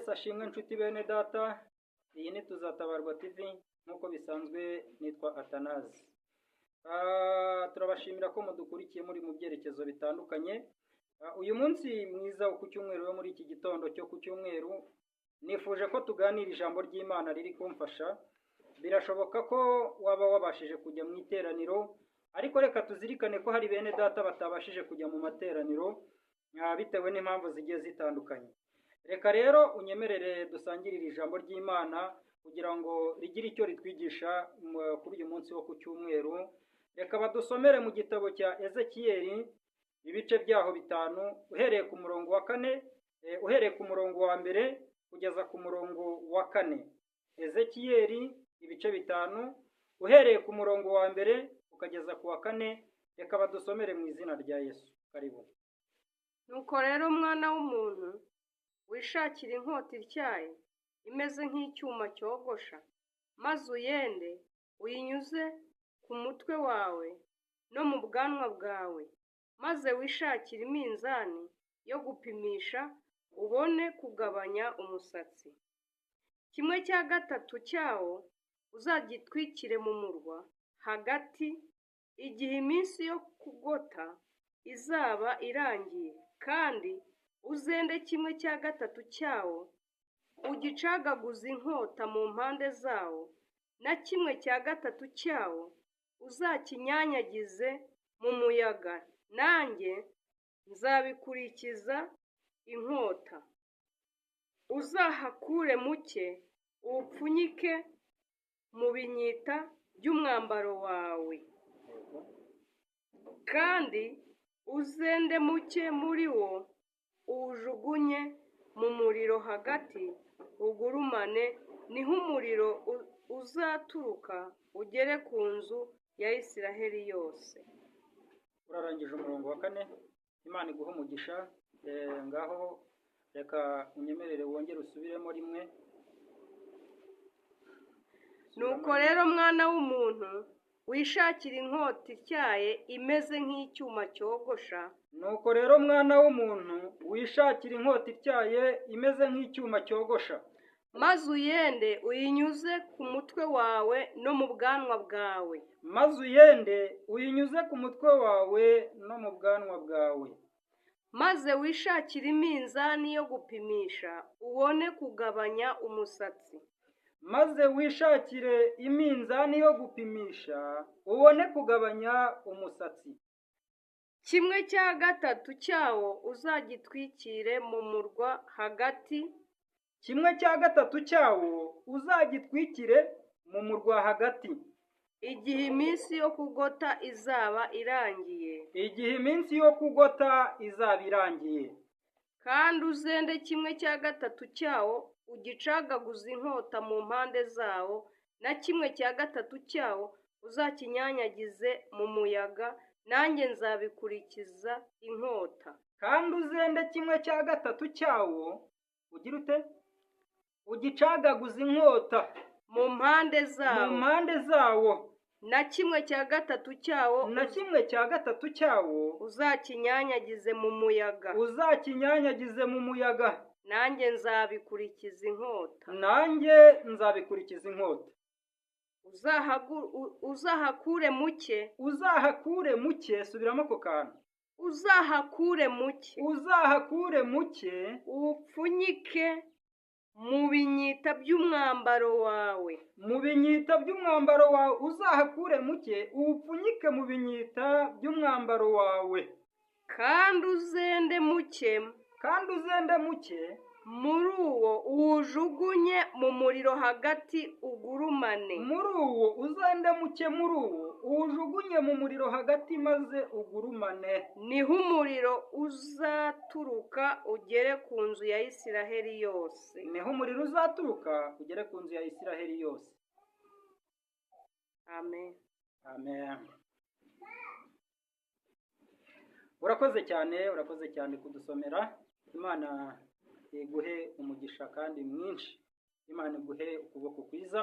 Yesu ashimwe nshuti bene data, iyi ni Tuzatabarwa TV nk'uko bisanzwe nitwa Atanazi. Turabashimira ko mudukurikiye muri mu byerekezo bitandukanye. Uyu munsi mwiza wo ku cyumweru, wo muri iki gitondo cyo ku cyumweru, nifuje ko tuganira ijambo ry'Imana riri kumfasha. Birashoboka ko waba wabashije kujya mu iteraniro, ariko reka tuzirikane ko hari bene data batabashije kujya mu materaniro bitewe n'impamvu zigiye zitandukanye. Reka rero unyemerere dusangirire ijambo ry'Imana kugira ngo rigire icyo ritwigisha kuri uyu munsi wo ku cyumweru. Reka badusomere mu gitabo cya Ezekiyeli ibice byaho 5, uhereye ku murongo wa 4, uhereye ku murongo wa 1 kugeza ku murongo wa 4. Ezekiyeli ibice 5, uhereye ku murongo wa 1 ukageza ku wa 4. Reka badusomere mu izina rya Yesu. Karibu. Nuko rero mwana w'umuntu, wishakire inkota ityaye imeze nk'icyuma cyogosha, maze uyende uyinyuze ku mutwe wawe no mu bwanwa bwawe, maze wishakire iminzani yo gupimisha ubone kugabanya umusatsi. 3/4 cyawo uzagitwikire mu murwa hagati, igihe iminsi yo kugota izaba irangiye, kandi uzende 1/3 cyawo ugicagaguze inkota mu mpande zawo, na 1/3 cyawo uzakinyanyagize mu muyaga, nanjye nzabikurikiza inkota. Uzahakure muke uwupfunyike mu binyita by'umwambaro wawe, kandi uzende muke muri wo uwujugunye mu muriro hagati ugurumane, niho umuriro uzaturuka ugere ku nzu ya Isiraheli yose. Urarangije umurongo wa 4, Imana iguhe umugisha. Ngaho reka unyemerere wongere usubiremo rimwe. Nuko rero mwana w'umuntu, wishakire inkota ityaye imeze nk'icyuma cyogosha. Nuko rero mwana w'umuntu, wishakire inkota ityaye imeze nk'icyuma cyogosha, maze uyende uyinyuze ku mutwe wawe no mu bwanwa bwawe, maze uyende uyinyuze ku mutwe wawe no mu bwanwa bwawe, maze wishakire iminzani yo gupimisha ubone kugabanya umusatsi, maze wishakire iminzani yo gupimisha ubone kugabanya umusatsi. 1/3 cyawo uzagitwikire mu murwa hagati, 1/3 cyawo uzagitwikire mu murwa hagati, igihe iminsi yo kugota izaba irangiye, igihe iminsi yo kugota izaba irangiye, kandi uzende 1/3 cyawo ugicagaguze inkota mu mpande zawo, na 1/3 cyawo uzakinyanyagize mu muyaga, nanjye nzabikurikiza inkota. Kandi uzende 1/3 cyawo ugira ute? Ugicagaguze inkota mu mpande zawo, mu mpande zawo, na 1/3 cyawo, na 1/3 cyawo uzakinyanyagize mu muyaga, uzakinyanyagize mu muyaga, nanjye nzabikurikiza inkota, nanjye nzabikurikiza inkota. Uzahakure muke, uzahakure muke, subiramo ako kantu, uzahakure muke, uzahakure muke, uwupfunyike mu binyita by'umwambaro wawe, mu binyita by'umwambaro wawe, uzahakure muke uwupfunyike mu binyita by'umwambaro wawe, kandi uzende muke, kandi uzende muke muri uwo uwujugunye mu muriro hagati ugurumane, muri uwo uzende muke muri uwo uwujugunye mu muriro hagati maze ugurumane, niho umuriro uzaturuka ugere ku nzu ya Isiraheli yose, niho umuriro uzaturuka ugere ku nzu ya Isiraheli yose. Amen. Amen. Urakoze cyane, urakoze cyane kudusomera. Imana iguhe umugisha kandi mwinshi. Imana iguhe ukuboko kwiza.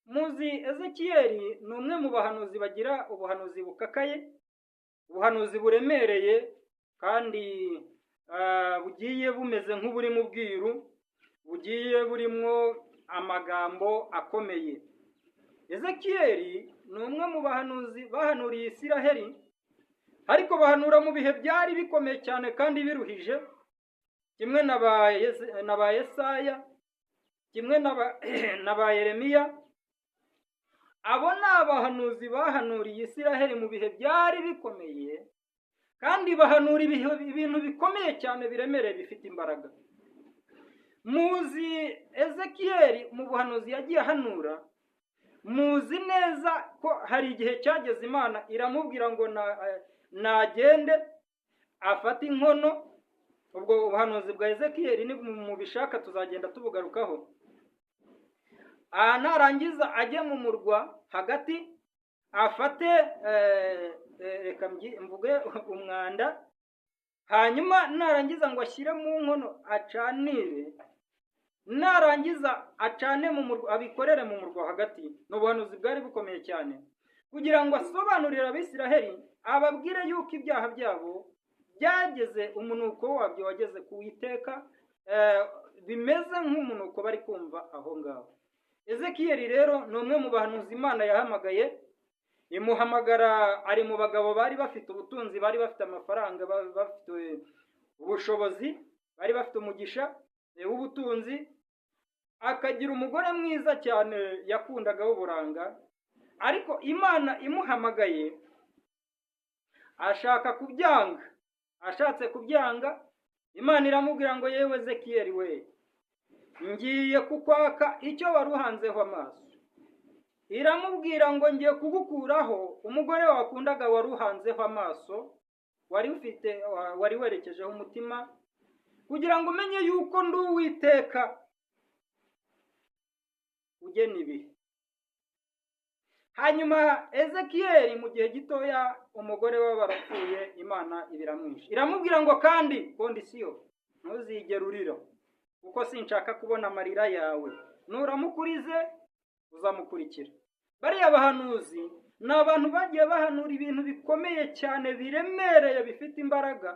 Muzi Ezekiyeli ni umwe mu bahanuzi bagira ubuhanuzi bukakaye, ubuhanuzi buremereye, kandi bugiye bumeze nk'uburi mu bwiru, bugiye burimo amagambo akomeye. Ezekiyeli ni umwe mu bahanuzi bahanuriye Isiraheli, ariko bahanura mu bihe byari bikomeye cyane kandi biruhije, kimwe na ba Yesaya, kimwe na ba Yeremiya. Abo ni abahanuzi bahanuriye Isiraheli mu bihe byari bikomeye, kandi bahanura ibintu bikomeye cyane, biremereye, bifite imbaraga. Muzi Ezekiyeli mu buhanuzi yagiye ahanura, muzi neza ko hari igihe cyageze Imana iramubwira ngo nagende afate inkono. Ubwo buhanuzi bwa Ezekiyeli ni mubishaka tuzagenda tubugarukaho. Aha narangiza ajye mu murwa hagati, afate, reka mvuge, umwanda, hanyuma narangiza ngo ashyire mu nkono acanire, narangiza acane mu murwa, abikorere mu murwa hagati. Ni ubuhanuzi bwari bukomeye cyane, kugira ngo asobanurire Abisiraheli, ababwire yuko ibyaha byabo byageze, umunuko wabyo wageze ku Iteka, bimeze nk'umunuko bari kumva aho ngaho. Ezekiyeli rero ni umwe mu bahanuzi Imana yahamagaye. Imuhamagara ari mu bagabo bari bafite ubutunzi, bari bafite amafaranga, bafite ubushobozi, bari bafite umugisha w'ubutunzi, akagira umugore mwiza cyane yakundaga w'uburanga. Ariko Imana imuhamagaye ashaka kubyanga. Ashatse kubyanga, Imana iramubwira ngo: "Yewe Ezekiyeli we, ngiye kukwaka icyo wari uhanzeho amaso." Iramubwira ngo: "Ngiye kugukuraho umugore wakundaga, wari uhanzeho amaso, wari ufite, wari werekejeho umutima, kugira ngo umenye yuko ndi Uwiteka ugena ibihe." Hanyuma Ezekiyeli mu gihe gitoya umugore we barapfuye, Imana ibiramwishe. Iramubwira ngo: "Kandi condition, ntuzigere urira, kuko sinshaka kubona amarira yawe. Nuramukurize uzamukurikira." Bariya bahanuzi ni abantu bagiye bahanura ibintu bikomeye cyane, biremereye, bifite imbaraga,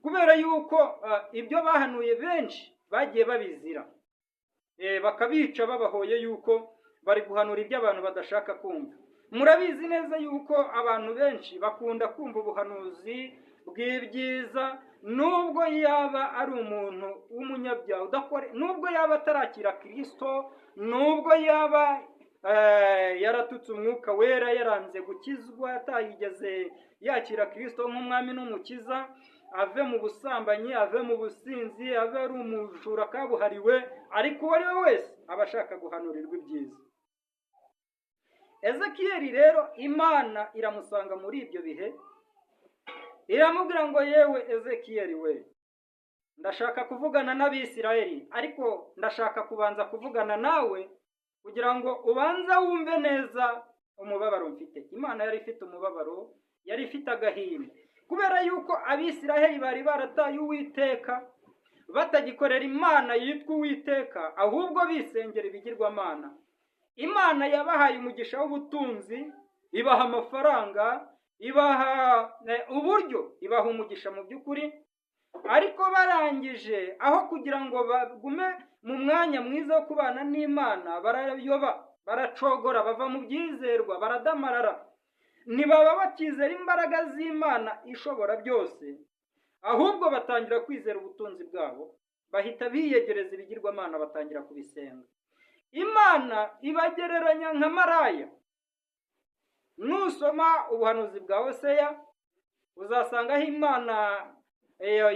kubera yuko ibyo bahanuye benshi bagiye babizira, bakabica babahoye yuko bari guhanura ibyo abantu badashaka kumva. Murabizi neza yuko abantu benshi bakunda kumva ubuhanuzi bw'ibyiza, nubwo yaba ari umuntu w'umunyabyaha udakora, nubwo yaba atarakira Kirisito, nubwo yaba yaratutse Umwuka Wera, yaranze gukizwa, atayigeze yakira Kirisito nk'umwami n'umukiza, ave mu busambanyi, ave mu businzi, ave ari umujura kabuhariwe, ariko uwo ari we wese aba ashaka guhanurirwa ibyiza. Ezekiyeli rero Imana iramusanga muri ibyo bihe, iramubwira ngo: "Yewe Ezekiyeli we, ndashaka kuvugana n'Abisirayeli, ariko ndashaka kubanza kuvugana nawe kugira ngo ubanze wumve neza umubabaro mfite." Imana yari ifite umubabaro, yari ifite agahinda, kubera yuko Abisirayeli bari barataye Uwiteka, batagikorera Imana yitwa Uwiteka, ahubwo bisengera ibigirwamana. Imana yabahaye umugisha w'ubutunzi, ibaha amafaranga, ibaha uburyo, ibaha umugisha mu by'ukuri, ariko barangije, aho kugira ngo bagume mu mwanya mwiza wo kubana n'Imana, barayoba, baracogora, bava mu byizerwa, baradamarara, ntibaba bakizera imbaraga z'Imana ishobora byose, ahubwo batangira kwizera ubutunzi bwabo, bahita biyegereza ibigirwamana, batangira kubisenga. Imana ibagereranya nka maraya. Nusoma ubuhanuzi bwa Hoseya, uzasangaho Imana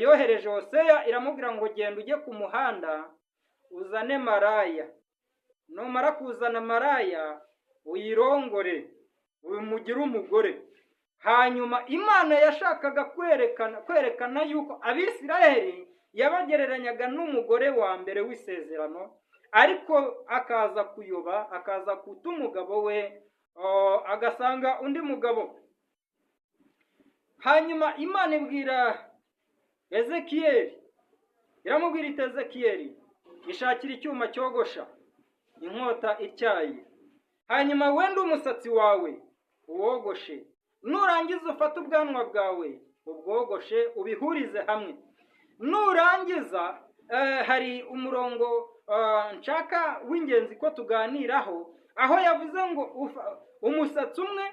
yohereje Hoseya, iramubwira ngo: "Genda ujye ku muhanda uzane maraya, numara kuzana maraya uyirongore, umugire umugore." Hanyuma Imana yashakaga kwerekana yuko Abisirayeli yabagereranyaga n'umugore wa mbere w'isezerano, ariko akaza kuyoba, akaza kuta umugabo we, agasanga undi mugabo. Hanyuma Imana ibwira Ezekiyeli, iramubwira iti: "Ezekiyeli, ishakira icyuma cyogosha, inkota ityaye, hanyuma wende umusatsi wawe uwogoshe, nurangiza ufate ubwanwa bwawe ubwogoshe, ubihurize hamwe." Nurangiza, hari umurongo nshaka w'ingenzi ko tuganiraho, aho yavuze ngo umusatsi umwe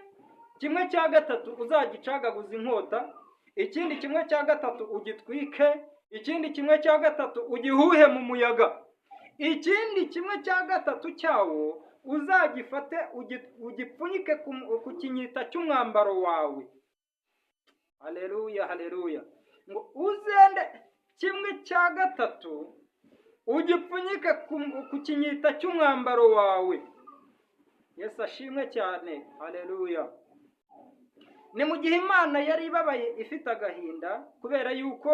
kimwe cya gatatu uzagicagaguza inkota, ikindi kimwe cya gatatu ugitwike, ikindi kimwe cya gatatu ugihuhe mu muyaga, ikindi kimwe cya gatatu cyawo uzagifate ugipfunyike ku kinyita cy'umwambaro wawe. Haleluya, haleluya! Ngo uzende kimwe cya gatatu ugipfunyike ku kinyita cy'umwambaro wawe. Yesu ashimwe cyane, haleluya! Ni mu gihe Imana yari ibabaye, ifite agahinda kubera yuko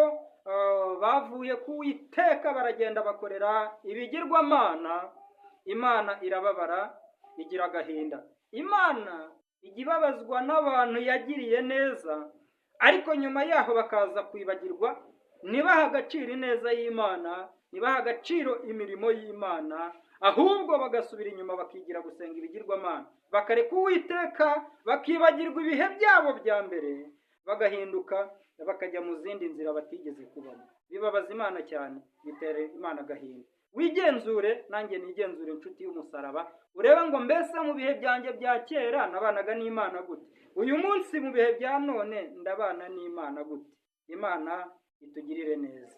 bavuye ku Uwiteka, baragenda bakorera ibigirwamana. Imana irababara, igira agahinda. Imana ijya ibabazwa n'abantu yagiriye neza, ariko nyuma yaho bakaza kwibagirwa, ntibahe agaciro ineza y'Imana, ntibahe agaciro imirimo y'Imana, ahubwo bagasubira inyuma bakigira gusenga ibigirwamana, bakareka Uwiteka, bakibagirwa ibihe byabo bya mbere, bagahinduka bakajya mu zindi nzira batigeze kubamo. Bibabaza Imana cyane, bitera Imana agahinda. Wigenzure, nanjye nigenzure, inshuti y'umusaraba, urebe ngo mbese mu bihe byanjye bya kera nabanaga n'Imana gute? Uyu munsi mu bihe bya none ndabana n'Imana gute? Imana itugirire neza.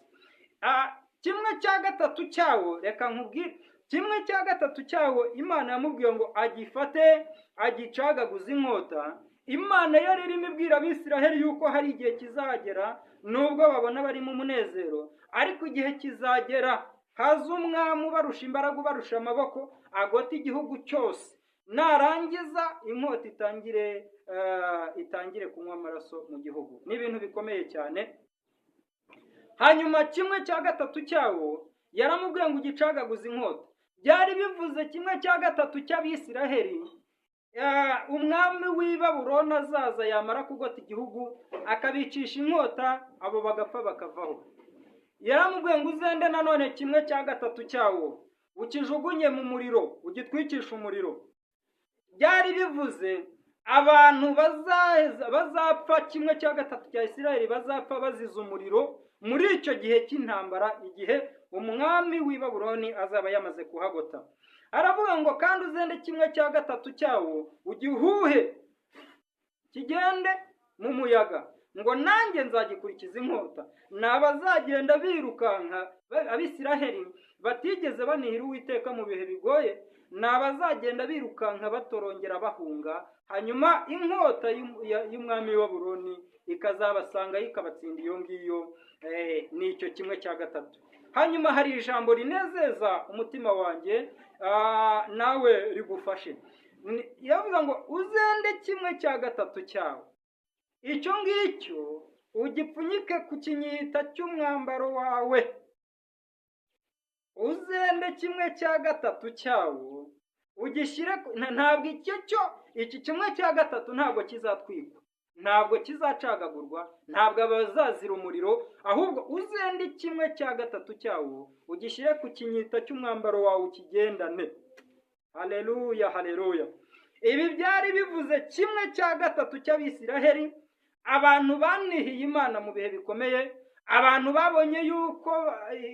Kimwe cya gatatu cyawo, reka nkubwire, kimwe cya gatatu cyawo Imana yamubwiye ngo agifate agicagaguze inkota. Imana yari irimo ibwira Abisiraheli yuko hari igihe kizagera, nubwo babona barimo umunezero, ariko igihe kizagera haza umwami ubarusha imbaraga, ubarusha amaboko, agota igihugu cyose, narangiza inkota itangire kunywa amaraso mu gihugu. Ni ibintu bikomeye cyane. Hanyuma kimwe cya gatatu cyawo yaramubwiye ngo ugicagaguze inkota. Byari bivuze kimwe cya gatatu cy'Abisiraheli, umwami w'i Babuloni azaza, yamara kugota igihugu akabicisha inkota, abo bagapfa bakavaho. Yaramubwiye ngo uzende nanone kimwe cya gatatu cyawo ukijugunye mu muriro, ugitwikishe umuriro. Byari bivuze abantu bazapfa, kimwe cya gatatu cya Isiraheli bazapfa bazize umuriro muri icyo gihe cy'intambara, igihe umwami w'i Babuloni azaba yamaze kuhagota. Aravuga ngo kandi uzende kimwe cya gatatu cyawo ugihuhe kigende mu muyaga, ngo nanjye nzagikurikiza inkota. Ni abazagenda birukanka, Abisiraheli batigeze banihira Uwiteka mu bihe bigoye, ni abazagenda birukanka batorongera bahunga, hanyuma inkota y'umwami w'i Babuloni ikazabasanga ikabatsinda iyo ngiyo. Ni icyo kimwe cya gatatu. Hanyuma hari ijambo rinezeza umutima wanjye, nawe rigufashe. Yavuga ngo uzende kimwe cya gatatu cyawe, icyo ngicyo ugipfunyike ku kinyita cy'umwambaro wawe. Uzende kimwe cya gatatu cyawo ugishyire, ntabwo icyo cyo, iki kimwe cya gatatu ntabwo kizatwikwa, ntabwo kizacagagurwa, ntabwo abazazira umuriro, ahubwo uzende kimwe cya gatatu cyawo ugishyire ku kinyita cy'umwambaro wawe, ukigendane. Haleluya, haleluya! Ibi byari bivuze kimwe cya gatatu cy'Abisiraheli, abantu banihiye Imana mu bihe bikomeye, abantu babonye yuko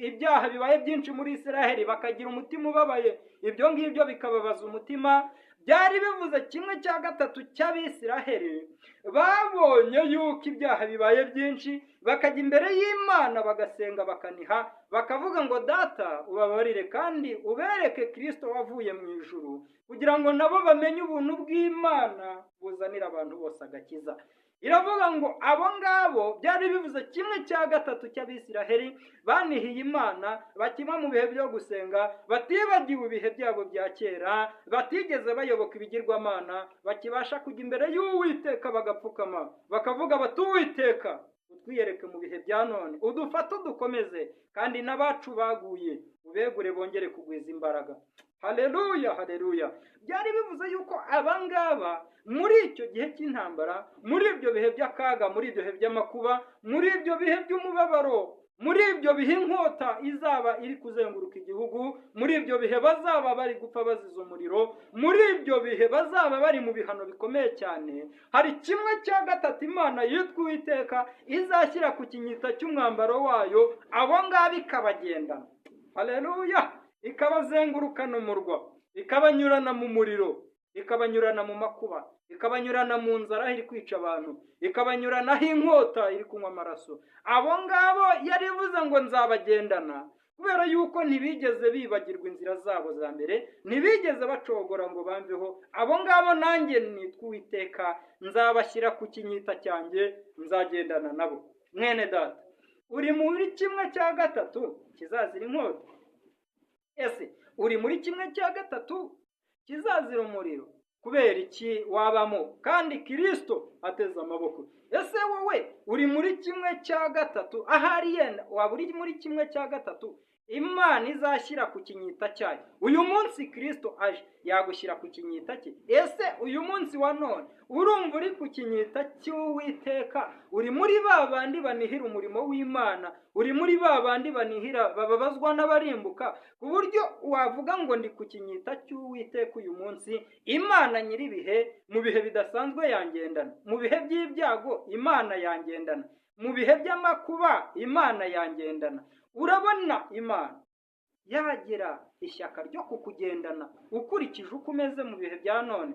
ibyaha bibaye byinshi muri Isiraheli bakagira umutima ubabaye, ibyo ngibyo bikababaza umutima. Byari bivuze kimwe cya gatatu cy'Abisiraheli babonye yuko ibyaha bibaye byinshi, bakajya imbere y'Imana bagasenga, bakaniha, bakavuga ngo Data, ubabarire kandi ubereke Kirisito wavuye mu ijuru, kugira ngo nabo bamenye ubuntu bw'Imana buzanira abantu bose agakiza. Iravuga ngo abo ngabo byari bivuze kimwe cya gatatu cy'Abisiraheli banihiye Imana, bakima mu bihe byo gusenga, batibagiwe ibihe byabo bya kera, batigeze bayoboka ibigirwamana, bakibasha kujya imbere y'Uwiteka bagapfukama, bakavuga bati Uwiteka, utwiyereke mu bihe bya none, udufate udukomeze, kandi n'abacu baguye ubegure bongere kugwiza imbaraga. Haleluya, haleluya! Byari bivuze yuko abangaba muri icyo gihe cy'intambara, muri ibyo bihe by'akaga, muri ibyo bihe by'amakuba, muri ibyo bihe by'umubabaro. Muri ibyo bihe inkota izaba iri kuzenguruka igihugu, muri ibyo bihe bazaba bari gupfa bazize umuriro, muri ibyo bihe bazaba bari mu bihano bikomeye cyane, hari 1/3 Imana yitwa Uwiteka izashyira ku kinyita cy'umwambaro wayo, abo ngabo ikabagendana. Haleluya! Ikabazengurukana umurwa, ikabanyurana mu muriro, ikabanyurana mu makuba, ikabanyurana mu nzara iri kwica abantu, ikabanyuranaho inkota iri kunywa amaraso. Abo ngabo yari ivuze ngo nzabagendana, kubera yuko ntibigeze bibagirwa inzira zabo za mbere, ntibigeze bacogora ngo bamveho. Abo ngabo nanjye nitwa Uwiteka, nzabashyira ku kinyita cyanjye, nzagendana nabo. Mwene data, uri muri 1/3 kizazira inkota? Ese uri muri 1/3 kizazira umuriro? Kubera iki wabamo kandi Kristo ateze amaboko? Ese wowe uri muri 1/3? Ahari yenda waba uri muri 1/3 Imana izashyira ku kinyita cyayo. Uyu munsi Kristo aje yagushyira ku kinyita cye. Ese uyu munsi wa none urumva uri ku kinyita cy'Uwiteka? Uri muri ba bandi banihira umurimo w'Imana, uri muri ba bandi banihira bababazwa n'abarimbuka, ku buryo wavuga ngo ndi ku kinyita cy'Uwiteka uyu munsi. Imana nyir'ibihe, mu bihe bidasanzwe yangendana, mu bihe by'ibyago Imana yangendana, mu bihe by'amakuba Imana yangendana. Urabona Imana yagira ishyaka ryo kukugendana ukurikije uko umeze mu bihe bya none.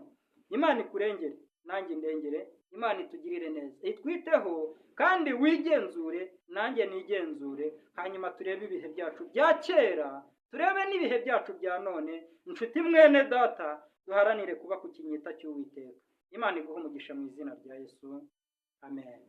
Imana ikurengere, nanjye indengere. Imana itugirire neza, itwiteho, kandi wigenzure nanjye nigenzure, hanyuma turebe ibihe byacu bya kera, turebe n'ibihe byacu bya none. Inshuti mwene data, duharanire kuba ku kinyita cy'Uwiteka. Imana iguhe umugisha mu izina rya Yesu, amen.